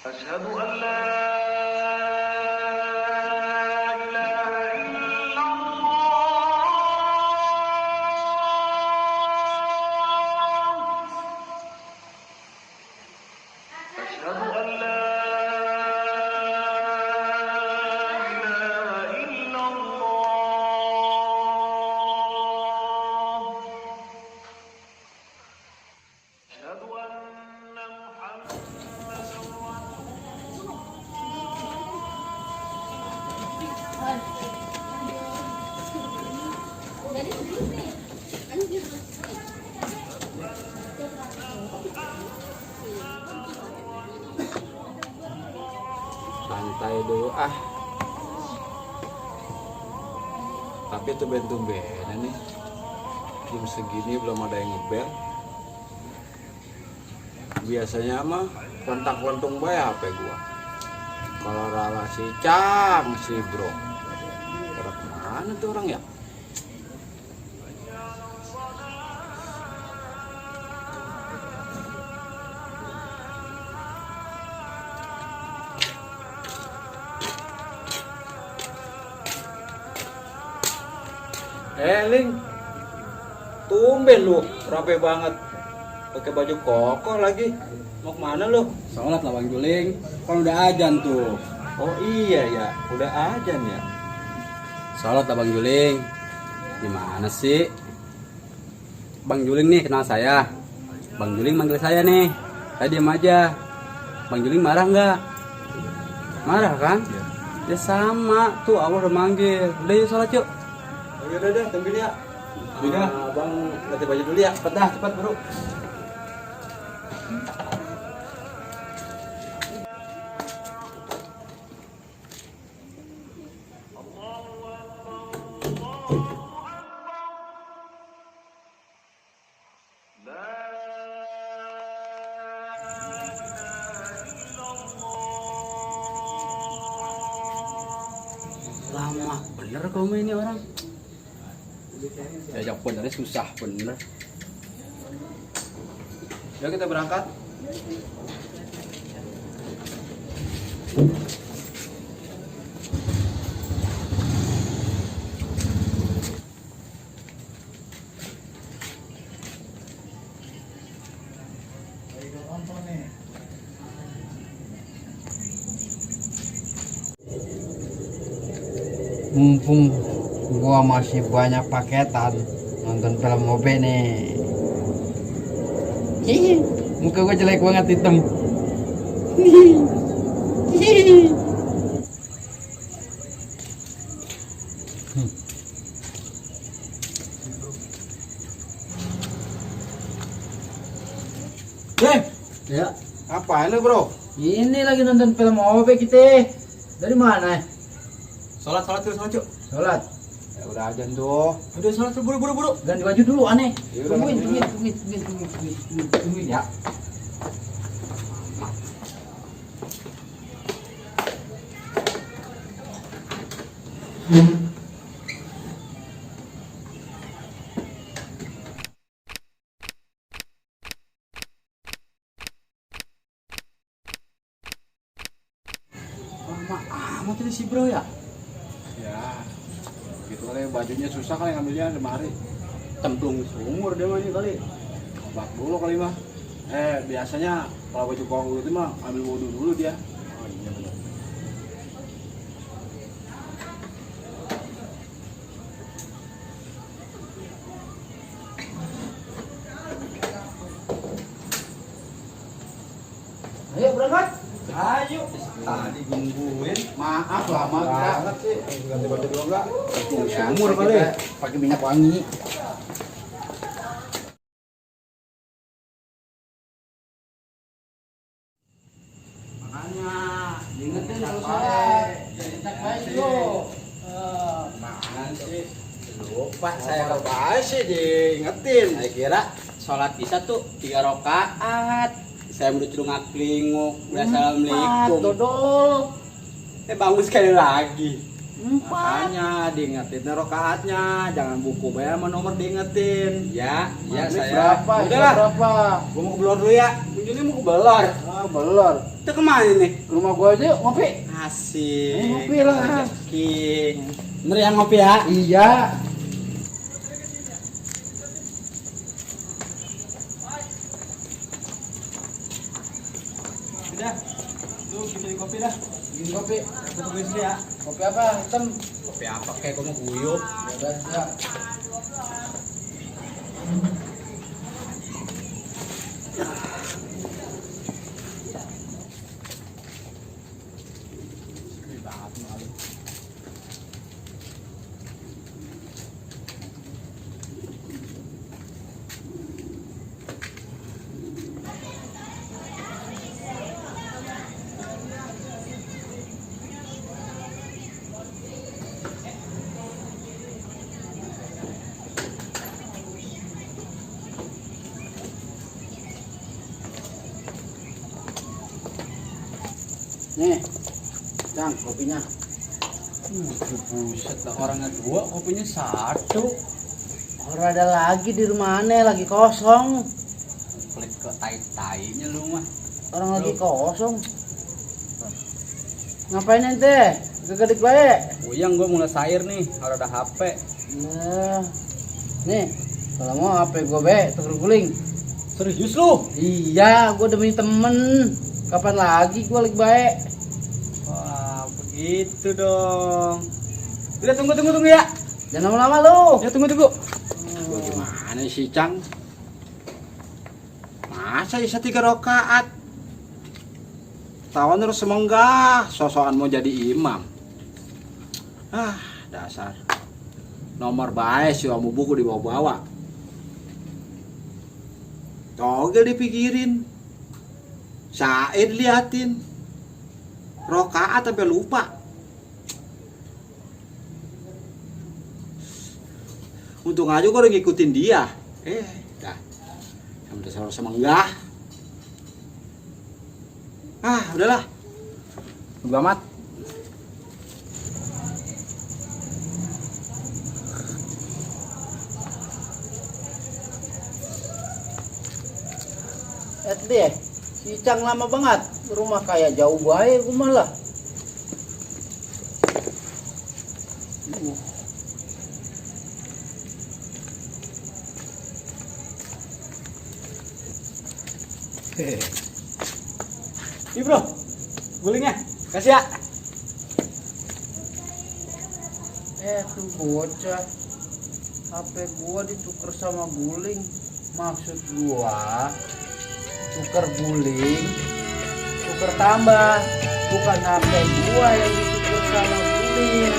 أشهد أن لا إله إلا الله. أشهد أن لا إله إلا الله. أشهد أن محمدا رسول Santai dulu ah. Tapi tumben-tumbenan nih, jam segini belum ada yang ngebel. Biasanya mah kontak-kontung bae HP gua. Kalau rala si Cang si bro, pada kemana tuh orang ya? Ling, tumben lu, rapi banget. Pakai baju koko lagi. Mau kemana lu? Sholat lah Bang Juling, kan udah azan tuh. Oh iya ya, udah azan ya. Sholat lah Bang Juling. Gimana sih? Bang Juling nih kenal saya. Bang Juling manggil saya nih. Saya diam aja. Bang Juling marah nggak? Marah kan? Ya sama, tuh Allah udah manggil. Udah yuk sholat yuk. Oh, udah, tungguin ya. Udah. Bang ganti baju dulu ya. Cepat dah, cepat bro. Lama bener kamu ini orang. Diajak benernya susah bener. Yuk kita berangkat. Mumpung gua masih banyak paketan nonton film OB nih. Hihi, muka gua jelek banget hitam. Hihi. Hihi. Ya, Apaan lu bro? ini lagi nonton film OB kita. Dari mana? Sholat yuk, sholat yuk. Sholat. Ya udah azan tuh. Udah sholat tuh, buru. Ganti baju dulu aneh. Ya udah, Tungguin ya. Lama amat ini si bro ya. Ya, gitu kali bajunya susah kali ngambilnya lemari. Cemplung sumur dia mah ini kali. Bak dulu kali mah. Biasanya kalau baju koko itu mah ambil wudhu dulu dia. Oh iya benar. Ayo berangkat. Ayo. Tadi nungguin. Maaf lama banget sih. Ganti baju dulu enggak? Sumur kali. Pakai minyak wangi. Makanya Ingetin kalau baik. sholat. Minyak wangi yuk. Apaan sih? Lupa saya baik sih diingetin. Saya kira sholat isya tuh 3 rakaat. Saya udah curung ngaklinguk, udah assalamualaikum. Dodol. Bangun sekali lagi. 4. Makanya diingetin rokaatnya, jangan buku bayar sama nomor diingetin. Ya, ya Maghrib saya. berapa? Udah lah. Berapa? Gua mau ke Belor dulu ya. Ini mau ke Belor. ke Belor. Kita kemana nih? Ke rumah gua aja yuk, ngopi. Asik. Ngopi lah. Rezeki. Bener ya ngopi ya? Iya. Udah. Lu bikin kopi dah. Bikin kopi. Aku tungguin sini ya. Kopi apa? Hitam. Kopi apa kayak kamu guyup? Udah, ya. Nih, Cang, kopinya. Buset lah, orangnya 2, kopinya 1. Orang ada lagi di rumah aneh, lagi kosong. Klik ke tai-tainya lu mah. Orang lagi kosong. Ngapain ente? Gegedik baik. Uyang gua mulai sair nih, harus ada HP. Nah, nih, kalau mau HP gue be, tuker guling. Serius lu? Iya, gue demi temen. Kapan lagi gue lagi baik? Wah, begitu dong. Udah tunggu ya. Jangan lama-lama lu. Ya tunggu. Bagaimana sih Cang? Masa bisa 3 rakaat? Tawan terus semenggah, sosokan mau jadi imam. Ah, dasar. Nomor baik sih kamu buku dibawa-bawa. Togel dipikirin. Said liatin. Rokaat sampai lupa. Untung aja gue udah ngikutin dia. Dah. Sampai selalu semenggah. Ah, udahlah. Tunggu amat. Deh, si Cang lama banget. Rumah kayak jauh baik gue malah. Nih bro, gulingnya. Kasih ya. Tuh bocah. HP gua ditukar sama guling. Maksud gua tukar guling, tukar tambah, bukan HP gua yang ditukar sama guling.